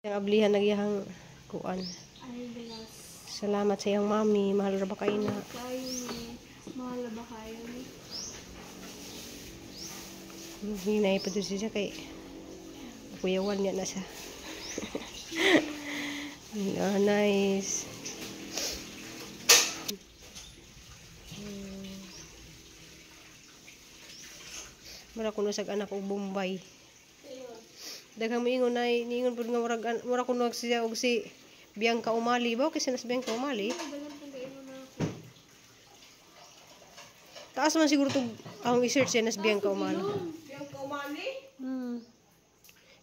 Ang ablihan nagyahang kuan. Salamat sa iyang mami. Mahal ra ba kayo na? Mahal ba kayo ni? Hinay pa doon siya kay kuyawan niya na siya. Oh, nice. Mura kuno sag anak og Bombay. Daghang moingon nay, niingon pud nga murag mura kuno siya og si Bianca Umali ba kasi nas Bianca Umali. Taas man siguro tug ang i-search siya nas Bianca Umali. Bianca Umali? Hmm.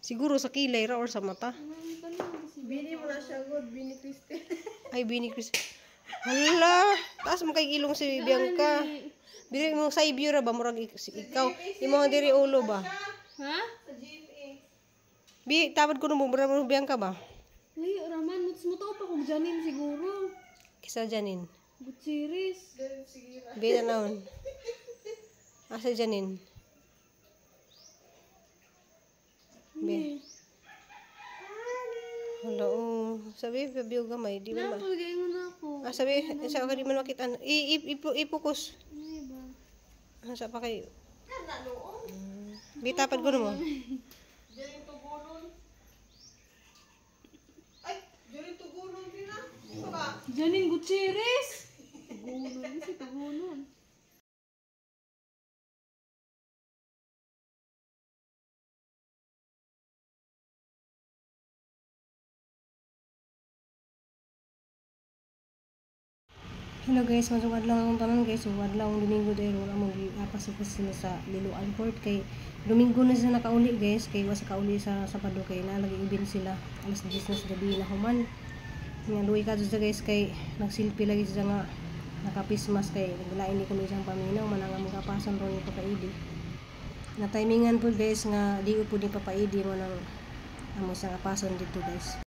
Siguro sa kilay ra or sa mata. Bini mo na siya god, Bini Christine. Ay, Bini Christine. Hala, taas mo kay ilong si Bianca. Dili mo sa view ra ba murag ikaw imong diri ulo ba? Ha? Sa GMA. Bi tawad ko mo murag mo Bianca ba? Ay, raman muts mo to pa kog Janine siguro. Kisa Janine. Gutierrez. Bi tanawon. Asa Janine? Bi. Hala, oh. Sabi, pabiyo gamay. Di man ma. Napagay mo na ako. Ah, sabi, sa ka di man makita. I-focus. Ano ba? Asa pa kayo? Bi, tapad ko na mo. Janine Tugunon. Ay, Janine Tugunon din ah. Ito ba? Janine Gutierrez! Tugunon, si Tugunon. Hello guys, masuk adlaw akong tanan guys. So adlaw ang Domingo dahil wala mo giapas sila sa Liloan Port kay Domingo na sila nakauli guys, kay wa sa kauli sa Sabado kay naa lagi event sila alas 10 na sa gabi na human. Nga luwi ka sa guys kay nagsilpi lagi sila nga naka-Christmas kay naglain ni kuno isang paminaw man nga magapasan ron ni Papa Idi. Na timingan po guys nga di po ni Papa Idi mo nang amo siyang apason dito guys.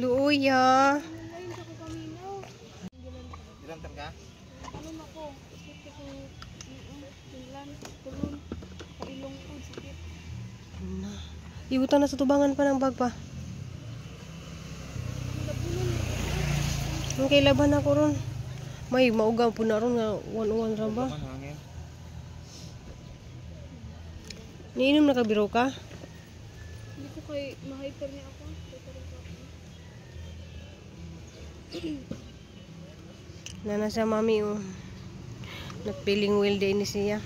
Luya. Dilantan ka? Ano ako? Sakit ko. Dilan, tulon. Pailong ko, sakit. Na. Ibutan na sa tubangan pa ng bag pa. Ang kay laban ako ron. May mauga po na ron nga 1-1 ra ba? Niinom na kabiro ka? Hindi ko kay ma-hyper niya ako. Nana sa mami oh. Not feeling well din ni siya.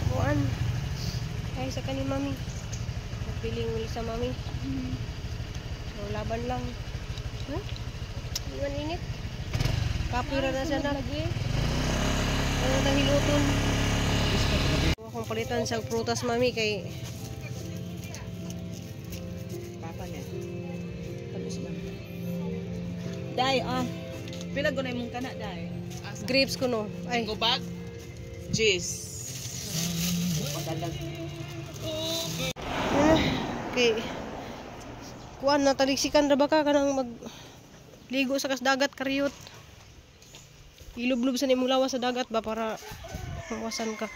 Kuan. Ay sa kani mami. Not feeling well sa mami. So laban lang. Huh? Di man init. Kapoy ra na siya na. Ano tang hiluton? Akong palitan sa prutas mami kay Papa niya. Tapos lang. Day, ah. Pila gunay mong kana, day? Grapes ko no. Ay, Go bag. Cheese. Padalag. ah, kay kuan na taliksikan ra ba ka kanang mag ligo sa kasdagat kariyot. Ilublob sa nimong lawas sa dagat ba para mawasan ka.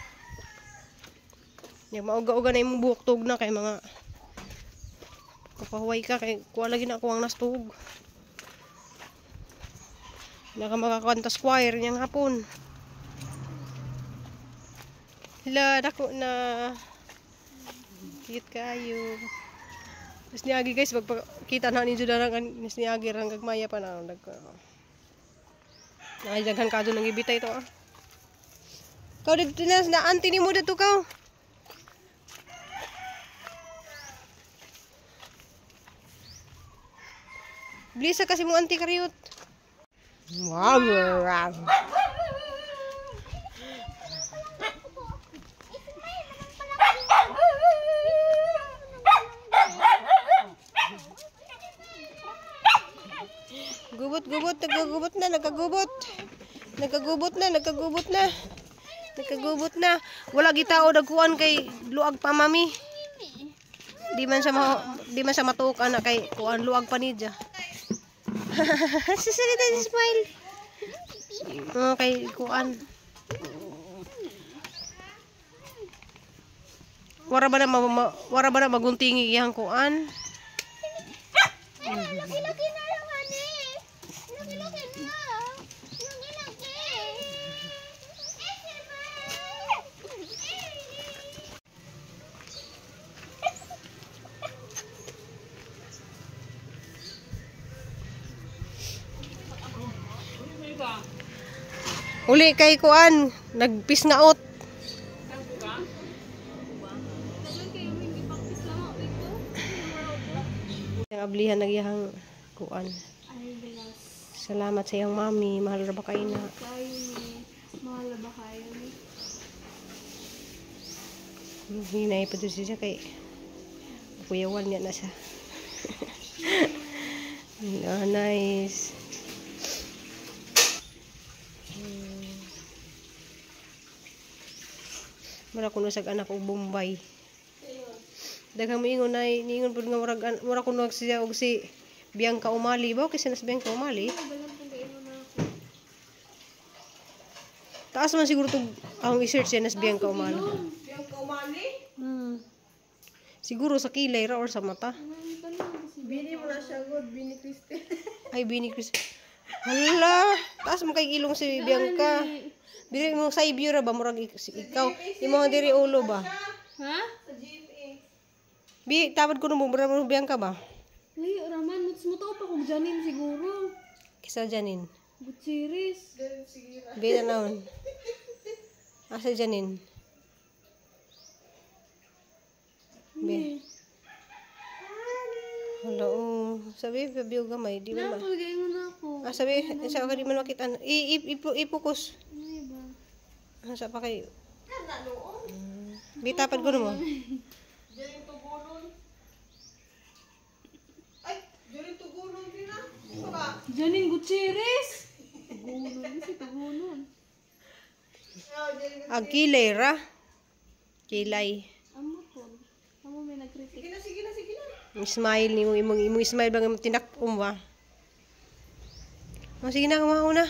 Nya mauga-uga na imong buhok tug na kay mga kapahuway ka kay kuha lagi na ako ang nastug. Naka makakanta square niyang hapon. Hala, dako na. Cute kayo. Mas niagi guys, pagpakita na ninyo darang mas niagi rang gagmaya pa na dagko. Ay daghan ka nang ibitay to ah. Kau dito na na auntie nimo dito kau. Blisa kasi mong auntie kariyot. Wow, wow. Gubot, gubot, nagkagubot na, nagkagubot. Nagkagubot na, nagkagubot na. Nagkagubot na. Wala gitao dagkuan kay luag pa mami. Di man siya matuok ana kay kuan luag pa niya. Sasalita si smile. Oh, kay kuan. Wara ba na maguntingi iyang kuan? Ay, laki-laki na lang ani. Laki-laki na. Laki-laki. Uli kay kuan, nagpisngaot. Ang ablihan nagyahang kuan. Salamat sa iyang mami, mahal ra ba kayo na? Mahal ba kayo ni? Hinay pa doon siya kay kuyawan niya na siya. Oh, nice. Mura kuno sa anak og Bombay. Daghang moingon nay niingon pud nga murag mura kuno siya og si Bianca Umali ba kasi nas Bianca Umali. Taas man siguro tug ang i-search siya nas Bianca Umali. Bianca Umali? Siguro sa kilay ra or sa mata. Bini mo na siya good, Bini Christine. Ay, Bini Christine. Hala, taas mo kay ilong si Bianca. Diri mo sa view ra ba murag ikaw imo diri ulo ba? Ha? Sa GMA. Bi tawad ko mo murag mo Bianca ba? Uy, raman muts mo to pa kog Janine siguro. Kisa Janine. Gutierrez. Bi tanawon. Asa Janine? Bi. Hala, oh. Sabi, biyo gamay, di man ma. Napagay mo na ako. Ah, sabi, sa ka di man makita. I-focus. Asa pa kayo? Bi tapad ko mo. Janine Tugunon. Ay, Janine Tugunon din ah. Baka. Janine Gutierrez. Tugunon si Tugunon. Ang kilay ra. Kilay. Amo ko. Amo may nagkritik. Sige na, sige na, sige na. Smile ni mo imong smile bang tinak-um ba? Oh, sige na, kumaon na.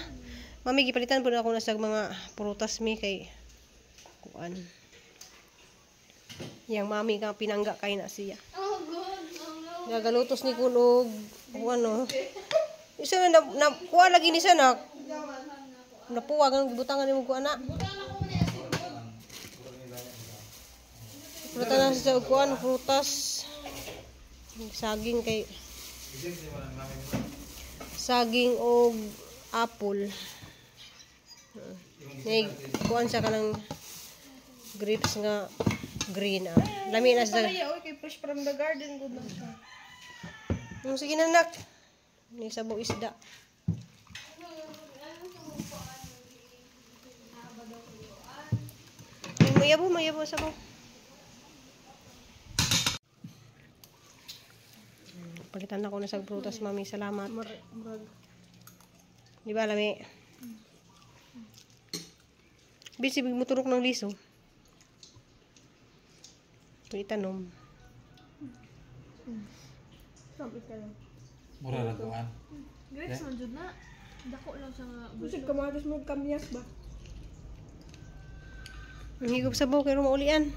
Mami, gipalitan po na ako na sa mga prutas mi kay kuan. Yang mami ka pinangga kay na siya. Oh god. Oh no. Nagalutos ni kunog kuan no. Isa na, na kuha lagi ni siya na. Napuwa ganun gibutangan nimo kuan na. Prutas na sa kuan, prutas. Saging kay saging og apple. Nay kuan siya kanang grapes nga green ah. Lami na siya. Ay, oy, kay fresh from the garden good na siya. Sige na nak. May sabaw isda. Ay, mayabo sabaw. Palitan ako na sa prutas, mami. Salamat. Di ba, lami? Busy, muturok ng liso. Itanom. Sabi kayo. Mura lang kuan. Grapes man jud na. Dako lang siya nga. Busog kamatis mo kamyas ba? Ang higop sa buhok, pero maulian.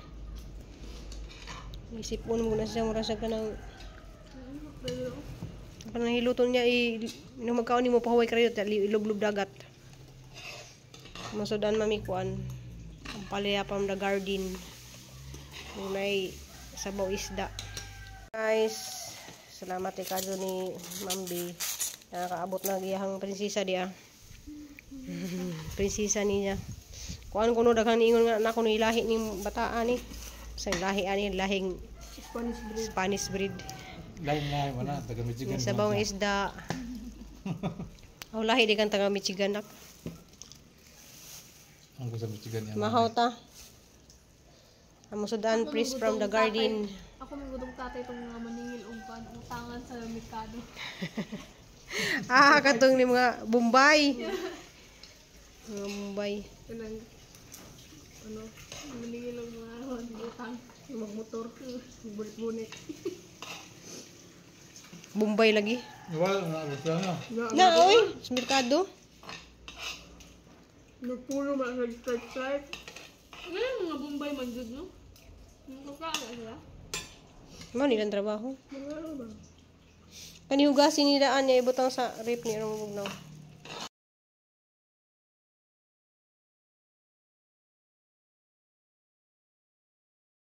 Isipon mo na siya, mura siya ka ng Parang hiluton niya, nung magkaon ni mo pahuway kayo, ilublob dagat. Masudan mami kuan. Ang palaya from the garden. May sabaw isda. Guys, salamat kay kadyo ni Mambi. Nakakaabot na giyahang prinsesa diya. Prinsesa niya. Kuan kuno daghan ingon nga nako ni lahi ning bataan ni. Sa lahi ani lahing Spanish bread. Spanish breed. Lain-lain mo na, taga Michigan. May sabaw ng isda. Aw lahi di kan taga Michigan nak. Ang ko sa Michigan yan. Mahaw ta. Amo sudan priest from the garden. Ako may gudong tatay itong mga maningil ug kan utangan sa merkado. Ah, katong ni mga Bombay. Mga Bombay. Kanang ano, Maningil og mga utang. magmotor, bunit-bunit. Bombay lagi. Wala na gusto na. Na oy, sa merkado. Nagpuno man sa strike-strike. Ngayon mga Bombay man jud no. Mga kakaan sila. Mao nilang trabaho. Mga ano ba? Kani hugasin nila anya ibutang sa rep ni ano bugnaw.